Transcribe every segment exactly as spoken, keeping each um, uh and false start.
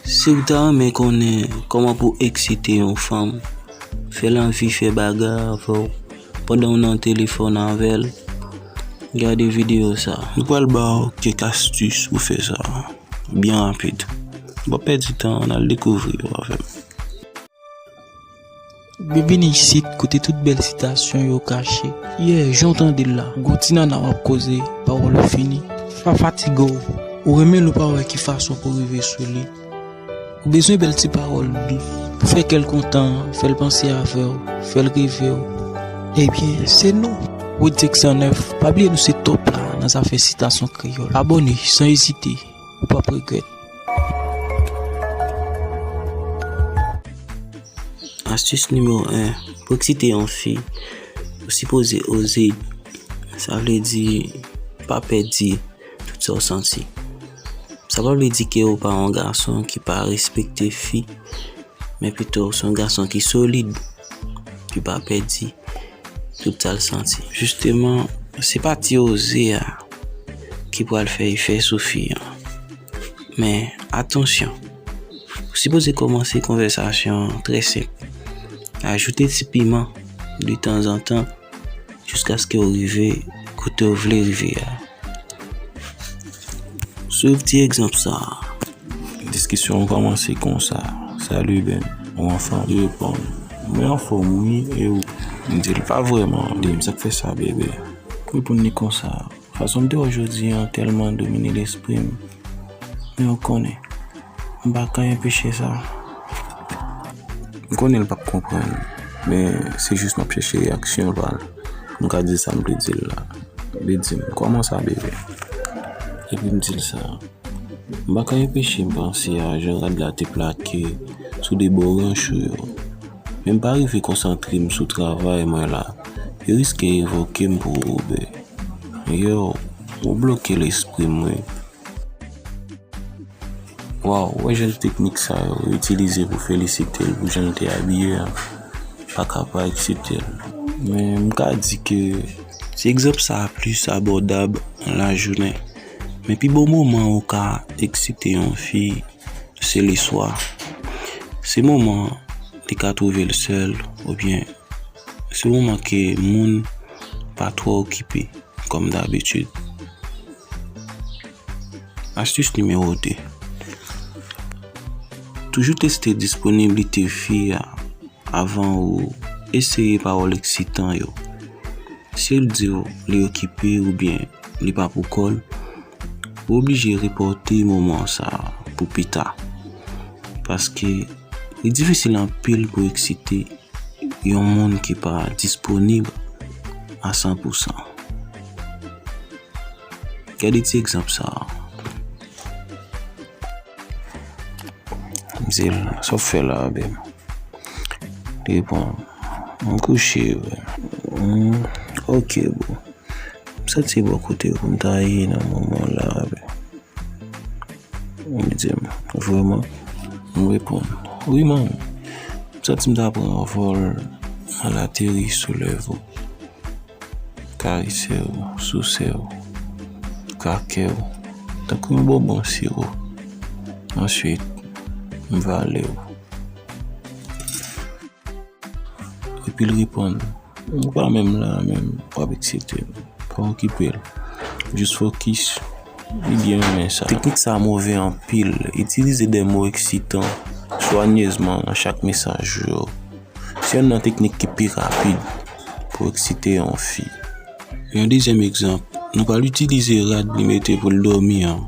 Si w ta renmen konnen kòman pou eksite yon fanm, fè l anvi fè bagay avè w pandan w nan telefòn avè l, gade videyo sa. Nou pral ba w kèk astis pou fè sa byen rapid. N p ap pèdi tan, ann al dekouvri yo avè m. Byenvini isit, kote tout bèl sitasyon yo kache. Yeah, jan w tande l la, gon ti nana w ap koze, pawòl ou fini. Pa fatige w, ou renmen l ou pa wè ki fason pou rive sou li. Ou bezwen bèl ti pawòl dous pou fè kè l kontan, fè l panse avè w, fè l reve w. Ebyen, se nou, Wood sis san nèf. Pa bliye nou se top la nan zafè sitasyon kreyòl. Abòne san ezite, ou p ap regrèt. Astis nimewo en, pou eksite yon fi, ou sipoze oze. Sa vle di, pa pè di tout sa w santi. Sa pa vle di ke w pa yon gason ki pa respekte fi, men pito w se yon gason ki solid, ki pa pè di tout sa l santi. Jisteman, se pati oze a ki pral fè efè sou fi an. Men, atansyon, ou sipoze kòmanse konvèsasyon an trè senp. Ajoute ti piman detanzantan jiskaske w rive kote w vle rive a. Swiv ti egzanp sa a. Diskisyon an kòmanse konsa. Salut, Ben. Ou anfòm? Li reponn, mwen anfòm, wi, e ou? M di l, pa vrèman. Li di m, sa k fè sa, bebe? M reponn li konsa, fason m te wè w jodi an tèlman domine lespri m. Men ou konnen, m pa ka anpeche sa. M konnen l p ap konprann, men se jis m ap chèche reyaksyon pa l pou m ka di sa m vle di l la. Li di m, kòman sa, bebe? Epi m di l sa. M pa ka anpeche m panse a jan rad la te plake sou de bò ranch ou yo. Men m pa rive konsantre m sou travay mwen la. Yo riske revoke m pou ou, bebe. Yo, ou bloke lespri m, wi. Waw, wè jan teknik sa yo itilize pou felisite l pou jan l te abiye a. Pa ka pa eksite l. Men m ka di ke ti egzanp sa a plis abòdab nan lajounen. Men pi bon moman ou ka eksite yon fi, se leswa. Se moman li ka twouve l sèl, oubyen se moman ke moun pa twò okipe, kòm dabitid. Astis nimewo de. Toujou teste disponiblite fi a avan ou eseye pawòl eksitan yo. Si l di w li okipe oubyen li pa pou kò l, ou oblije repòte moman sa a pou pita. Paske li difisil anpil pou eksite yon moun ki pa disponib a san pou san. Gade ti egzanp sa a. M di l, sa w fè la, bebe? Li reponn, m kouche, bebe. Hmm, ok, bro. M santi bò kote pou m ta ye nan moman la, bebe. Li di m, vrèman? M reponn, wi, man. M santi m ta pran anvòl, m al ateri sou lèv ou, karese w, souse w, kake w, tankou yon bonbon siwo. Answit, m vale w. Epi l reponn, ou pa menm la menm, w ap eksite m. Pa okipe l. Jis fokis. Li byen renmen sa. Teknik sa a move anpil. Itilize de mo eksitan swanyezman nan chak mesaj ou yo. Se youn nan teknik ki pi rapid pou eksite yon fi. Yon dezyèm egzanp, nou pral itilize rad li mete pou l dòmi an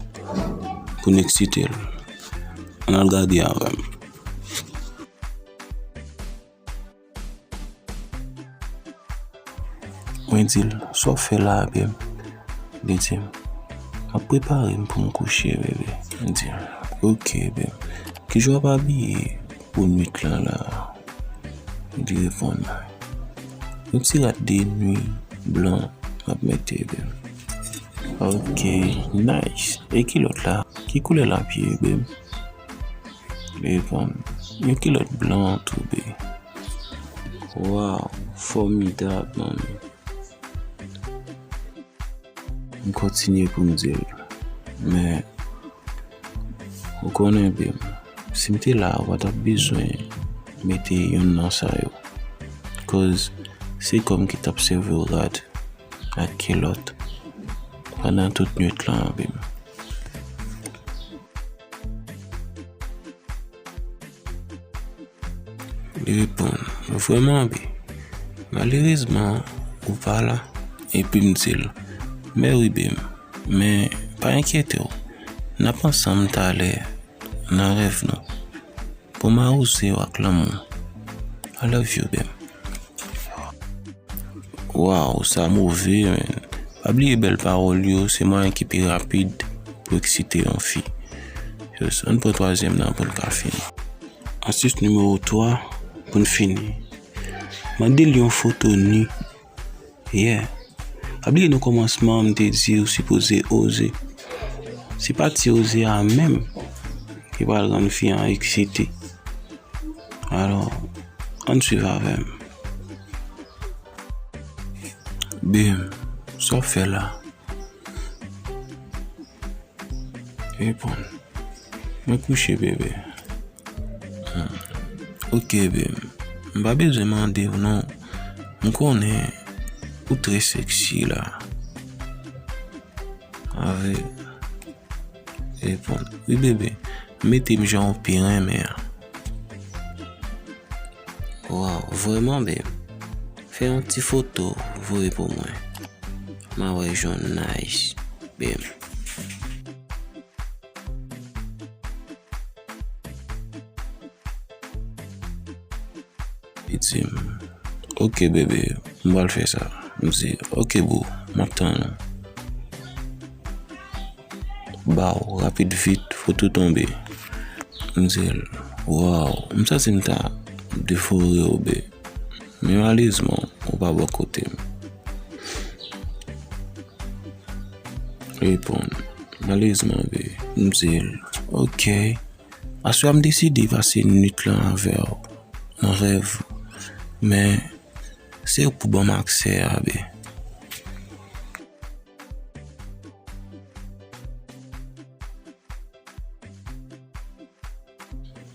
pou n eksite l. Ann al gade avè m. Mwen di l, sa w fè la, bebe? Li di m, m ap prepare m pou m kouche, bebe. Mwen di l, ok, bebe. Kijan w ap abiye pou nwit lan la? Li reponn, yon ti rad de nwi blan m ap mete, bebe. Ok, nice. E kilòt la? Ki koulè l ap ye, bebe? Li reponn, yon kilòt blan tou, bebe. Waw, fòmidab, manmi. M kontinye pou m di l, men ou konnen, bebe, Si m te la, ou pa t ap bezwen mete youn nan sa yo. Koz se kò m ki t ap sèvi w rad ak kilòt pandan tout nwit lan, bebe. Li reponn, vrèman, bebe. Malerezman, ou pa la. Epi m di l, mè wi, bebe. Men, pa enkyete w. N ap ansanm talè nan rèv nou. Pou m awoze w ak lanmou. I love you, bebe. Waw, sa move, man. Pa bliye bèl pawòl yo, se mwayen ki pi rapid pou eksite yon fi. Yes, ann pran twazyèm nan pou n ka fini. Astis nimewo twa, pou n fini. Mande l yon foto ni. Yeah. Pa bliye nan kòmansman an, m te di ou sipoze oze. Se pati oze a menm ki pral rann fi an eksite. Alò, ann swiv avè m. Bebe, sa w ap fè la? Reponn. Mwen kouche, bebe. Hmm. Ok, bebe. M pa bezwen mande w non. M konnen ou trè sexy la. Avè. Reponn. Wi, bebe. Mete m jan w pi renmen an. Waw, vrèman, bebe. Fè yon ti foto, voye pou mwen. M a wè jan w nice, bebe. Li di m, ok, bebe, m pral fè sa. M di, ok, boo, m ap tann ou. Baw, rapid vit, foto tonbe. M di l, waw, m santi m ta devore w, bebe. Men malerezman, ou pa bò kote m. Reponn, malerezman, bebe. M di l, ok. Aswè a m deside pase nwit lan avè w nan rèv. Men, se ou k pou ban m aksè a, bebe.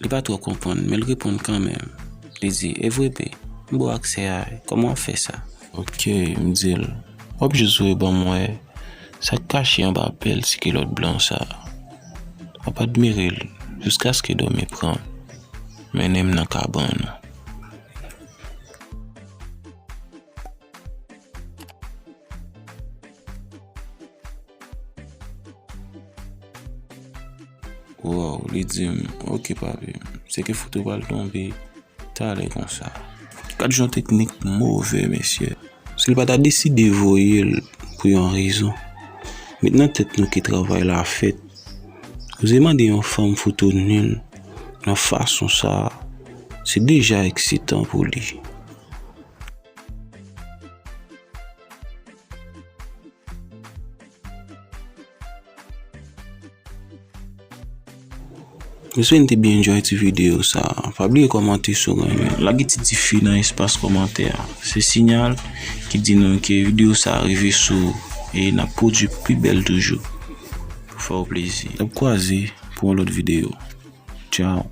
Li pa twò konprann, men l reponn kanmenm. Li di, e vre, bebe, m ba w aksè a, kòman w ap fè sa? Ok, m di l, w ap jis voye ban m wè sa k kache anba bèl ti kilòt blan sa a. W ap admire l jiskaske dòmi pran w, mennen m nan kabann ou. Waw, li di m, ok, papi, se ke foto pral tonbe talè konsa. Gad jan teknik move, mesye. Si l pa ta deside voye l pou yon rezon, met nan tèt nou ke travay la fèt. Oze mande yon fanm foto ni l nan fason sa a, se deja eksitan pou li. M swete n te byen enjoy ti videyo sa a. Pa bliye kòmante si w renmen. Lage ti dife nan espas kòmantè a. Se siyal ki di nou ke videyo sa a rive sou ou e n ap pwodui pi bèl toujou pou fè w plezi. N ap kwaze pou yon lòt videyo. Tchao.